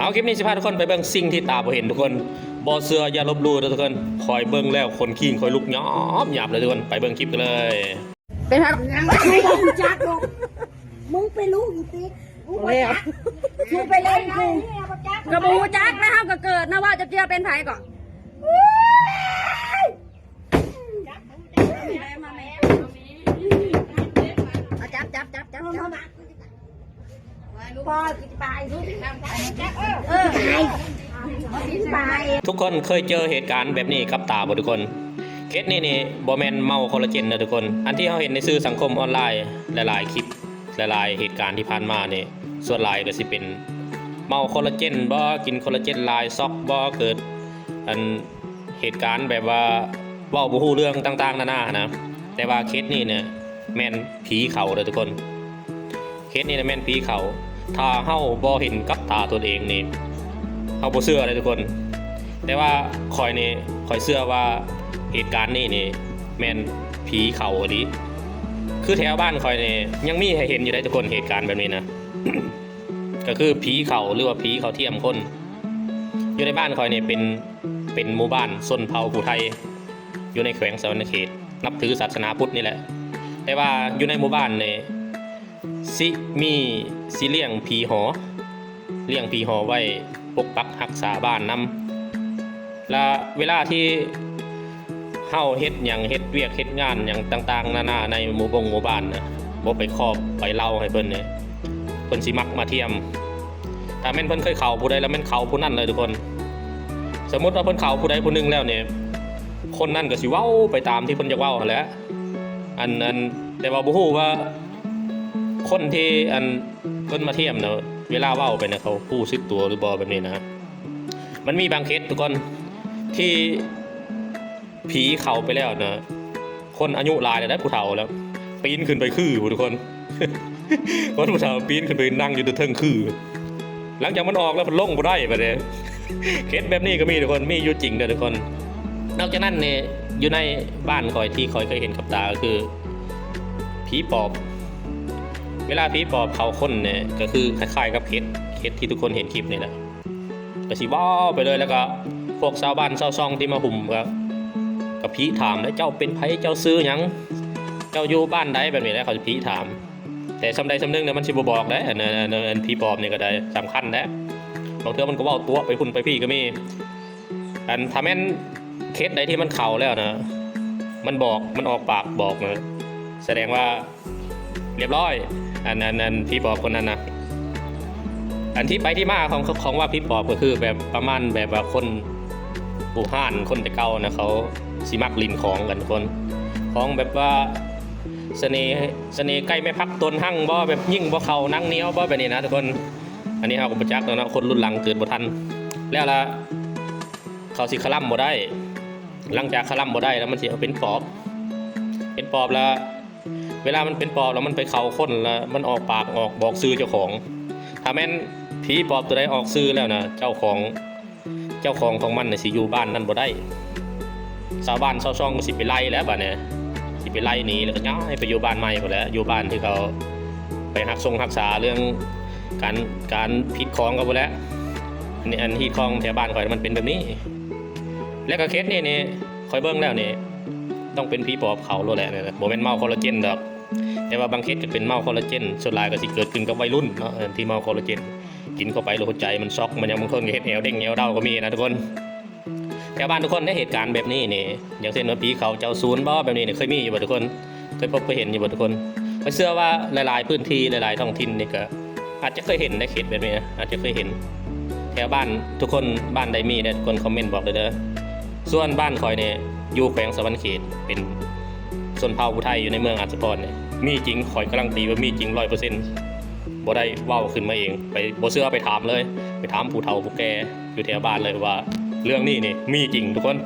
ເອົາ ຄລິບນີ້ຊິພາທຸກຄົນໄປເບິ່ງສິ່ງທີ່ຕາບໍ່ເຫັນທຸກຄົນ. ບໍ່ເຊື່ອຢ່າລົບຫຼູ່ເດີທຸກຄົນ. ຂ້ອຍເບິ່ງແລ້ວຂົນຄີງຂ້ອຍລຸກຍອມຍາບເລີຍທຸກຄົນ. ໄປເບິ່ງຄລິບກັນເລີຍ. ເປັນຫຍັງ? ກູບໍ່ຮູ້ຈັກລູກ. ມຶງໄປຮູ້ອີກຕິ. ກູບໍ່ຈັກ. ມຶງໄປເຫຼັ້ນກູ. ກະບໍ່ຮູ້ຈັກນະ. ເຮົາກະເກີດນະ. ເວົ້າຈັກເທື່ອເປັນໃຜເກາະ? ເອົາ ຈັບ ຈັບ ຈັບ ຈັບ. ທຸກຄົນເຄີຍເຈີເຫດການແບບນີ້ກັບຕາບໍ່ທຸກຄົນ? ເຄສນີ້ນີ້ບໍ່ແມ່ນເມົາຄໍລາເຈນເດີທຸກຄົນ. ອັນທີ່ເຮົາເຫັນໃນສື່ສັງຄົມອອນລາຍຫຼາຍໆຄລິບ ຫຼາຍໆເຫດການທີ່ຜ່ານມານີ້ ສ່ວນຫຼາຍກະຊິເປັນເມົາຄໍລາເຈນບໍ ກິນຄໍລາເຈນຫຼາຍ ຊັອກບໍ ເກີດອັນ ເຫດການແບບວ່າເວົ້າບໍ່ຮູ້ເລື່ອງຕ່າງໆນານາຫັ້ນນະ. ແຕ່ວ່າເຄສນີ້ນີ້ແມ່ນຜີເຂົ້າເດີທຸກຄົນ. ເຄສນີ້ນະແມ່ນຜີເຂົ້າ. ຖ້າເຮົາບໍ່ເຫັນກັບຕາຕົນເອງນີ້ ເຮົາບໍ່ເຊື່ອເລີຍທຸກຄົນ. ແຕ່ວ່າຂ້ອຍນີ້ ຂ້ອຍເຊື່ອວ່າເຫດການນີ້ນີ້ແມ່ນຜີເຂົ້າອີ່ຫຼີ. ຄືແຖວບ້ານຂ້ອຍນີ້ຍັງມີໃຫ້ເຫັນຢູ່ເດ້ທຸກຄົນ ເຫດການແບບນີ້ນະ. ກະຄືຜີເຂົ້າ ຫຼືວ່າຜີເຂົ້າທຽມຄົນ. ຢູ່ໃນບ້ານຂ້ອຍນີ້ເປັນ ເປັນໝູ່ບ້ານຊົນເຜົ່າຜູ້ໄທ ຢູ່ໃນແຂວງສະຫວັນນະເຂດ ນັບຖືສາສະໜາພຸດນີ້ແຫຼະ. ແຕ່ວ່າຢູ່ໃນໝູ່ບ້ານນີ້ຊິມີ ຊິລ້ຽງຜີຫໍ ລ້ຽງຜີຫໍໄວ້ປົກປັກຮັກສາບ້ານນຳ. ລະເວລາທີ່ເຮົາເຮັດຫຍັງ ເຮັດວຽກເຮັດງານຫຍັງຕ່າງໆນານາໃນໝູ່ບົງໝູ່ບ້ານນະ ບໍ່ໄປຄອບໄປເລົ່າໃຫ້ເພິ່ນນີ້ ເພິ່ນຊິມັກມາທຽມ. ຖ້າແມ່ນເພິ່ນເຄີຍເຂົ້າຜູ້ໃດລະແມ່ນເຂົ້າຜູ້ນັ້ນເລີຍທຸກຄົນ. ສົມມຸດວ່າເພິ່ນເຂົ້າຜູ້ໃດຜູ້ໜຶ່ງແລ້ວນີ້ ຄົນນັ້ນກະຊິເວົ້າໄປຕາມທີ່ເພິ່ນຢາກເວົ້າຫັ້ນແຫຼະ. ອັນ ອັນ ແຕ່ວ່າບໍ່ຮູ້ວ່າຄົນທີ່ ອັນ ເພິ່ນມາທຽມນະ ເວລາເວົ້າໄປນະ ເຂົາຮູ້ສຶກຕົວຫຼືບໍ່ແບບນີ້ນະ. ມັນມີບາງເຄສທຸກຄົນ ທີ່ຜີເຂົ້າໄປແລ້ວນະ ຄົນອາຍຸຫຼາຍແລ້ວໄດ໋ ຜູ້ເຖົ້າແລ້ວ ປີນຂຶ້ນໄປຄືພຸ້ນທຸກຄົນ. ຄົນຜູ້ເຖົ້າປີນຂຶ້ນໄປນັ່ງຢູ່ແຕ່ເທິງຄື. ຫຼັງຈາກມັນອອກແລ້ວມັນລົງບໍ່ໄດ້ບາດນີ້. ເຄສແບບນີ້ກະມີທຸກຄົນ ມີຢູ່ຈິງເດີທຸກຄົນ. ນອກຈາກນັ້ນນີ້ ຢູ່ໃນບ້ານຂ້ອຍທີ່ຂ້ອຍເຄີຍເຫັນກັບຕາກະຄືຜີປອບ. ເວລາຜີປອບເຂົ້າຄົນນີ້ກະຄືຄ້າຍໆກັບເຄສ ເຄສທີ່ທຸກຄົນເຫັນຄລິບນີ້ແຫຼະ. ກະຊິເວົ້າໄປເລີຍ ລະກະພວກຊາວບ້ານຊາວຊ່ອງທີ່ມາຫຸ້ມກະ ກະຜີຖາມເດ້ ເຈົ້າເປັນໃຜ ເຈົ້າຊື່ຫຍັງ ເຈົ້າຢູ່ບ້ານໃດ ແບບນີ້ແຫຼະ ເຂົາຈະຜີຖາມ. ແຕ່ສ່ຳໃດສ່ຳໜຶ່ງນະມັນຊິບໍ່ບອກເດ້ ອັນ ອັນ ອັນ ອັນຜີປອບນີ້ກະໄດ້ ສຳຄັນເດ້. ບາງເທື່ອມັນກະເວົ້າຕົວະໄປພຸ້ນໄປພີ້ກະມີ. ອັນ ຖ້າແມ່ນເຄສໃດທີ່ມັນເຂົ້າແລ້ວນະ ມັນບອກ ມັນອອກປາກບອກນະ ສະແດງວ່າ ລຽບຮ້ອຍ ອັນ ອັນ ອັນ ຜີປອບຄົນນັ້ນນະ. ອັນທີ່ໄປທີ່ມາຂອງ ຂອງວ່າຜີປອບກະຄືແບບປະມານແບບວ່າຄົນບູຮານ ຄົນແຕ່ເກົ່ານະ ເຂົາຊິມັກຫຼິ້ນຂອງກັນທຸກຄົນ. ຂອງແບບວ່າສະເໜ່ ສະເໜ່ໄກ່ແມ່ພັກຕົນຮັ່ງບໍ ແບບຍິງບໍ່ເຂົ້າໜັງໜຽວບໍ ແບບນີ້ນະທຸກຄົນ. ອັນນີ້ເຮົາກະບໍ່ຈັກແລ້ວເນາະ ຄົນລຸ້ນຫຼັງເກີດບໍ່ທັນ. ແລ້ວລະເຂົາຊິຄະລຳບໍ່ໄດ້. ຫຼັງຈາກຄະລຳບໍ່ໄດ້ແລ້ວ ມັນຊິເປັນປອບ ເປັນປອບລະ ເວລາມັນເປັນປອບແລ້ວມັນໄປເຂົ້າຄົນລະ ມັນອອກປາກອອກບອກຊື່ເຈົ້າຂອງ. ຖ້າແມ່ນຜີປອບໂຕໃດອອກຊື່ແລ້ວນະ ເຈົ້າຂອງ ເຈົ້າຂອງຂອງມັນນະຊິຢູ່ບ້ານນັ້ນບໍ່ໄດ້. ຊາວບ້ານຊາວຊ່ອງກະຊິໄປໄລ່ແລ້ວບາດນີ້ ຊິໄປໄລ່ໜີ ລະກະຍ້າຍໄປຢູ່ບ້ານໃໝ່ພຸ້ນແຫຼະ ຢູ່ບ້ານທີ່ເຂົາໄປຮັກຊົງຮັກສາເລື່ອງການ ການຮີດຄອງເຂົາພຸ້ນແຫຼະ. ອັນ ອັນຮີດຄອງແຖວບ້ານຂ້ອຍມັນເປັນແບບນີ້. ແລະກະເຄສນີ້ນີ້ ຂ້ອຍເບິ່ງແລ້ວນີ້ ຕ້ອງເປັນຜີປອບເຂົ້າໂລດແຫຼະ ບໍ່ແມ່ນເມົາຄໍລາເຈນດອກ. ແຕ່ວ່າບາງເຄສກະເປັນເມົາຄໍລາເຈນ ສ່ວນຫຼາຍກະຊິເກີດຂຶ້ນກັບໄວລຸ້ນເນາະ ທີ່ເມົາຄໍລາເຈນ ກິນເຂົ້າໄປແລ້ວຫົວໃຈມັນຊັອກ ມັນຫຍັງ ບາງຄົນກະເຮັດແອວເດ້ງແອວເດົ່າກະມີນະທຸກຄົນ. ແຖວບ້ານທຸກຄົນໄດ້ເຫດການແບບນີ້ນີ້ ຢ່າງເຊັ່ນວ່າຜີເຂົ້າເຈົ້າສູນບໍ ແບບນີ້ນີ້ ເຄີຍມີຢູ່ບໍ່ທຸກຄົນ? ເຄີຍພົບເຄີຍເຫັນຢູ່ບໍ່ທຸກຄົນ? ຂ້ອຍເຊື່ອວ່າຫຼາຍໆພື້ນທີ່ ຫຼາຍໆທ້ອງຖິ່ນນີ້ກະອາດຈະເຄີຍເຫັນໃນເຂດແບບນີ້ນະ ອາດຈະເຄີຍເຫັນ. ແຖວບ້ານທຸກຄົນ ບ້ານໃດມີແດ່ ທຸກຄົນຄອມເມັນບອກເດີ. ສ່ວນບ້ານຂ້ອຍນີ້ຢູ່ແຂວງສະຫວັນນະເຂດ ເປັນຊົນເຜົ່າຜູ້ໄທຢູ່ໃນເມືອງອາດສະພອນນີ້ ມີຈິງ ຂ້ອຍກາຣັນຕີວ່າມີຈິງຮ້ອຍເປີເຊັນ ບໍ່ໄດ້ເວົ້າຂຶ້ນມາເອງ ໄປ ບໍ່ເຊື່ອໄປຖາມເລີຍ ໄປຖາມຜູ້ເຖົ້າຜູ້ແກ່ຢູ່ແຖວບ້ານເລີຍວ່າເລື່ອງນີ້ນີ້ມີຈິງທຸກຄົນ.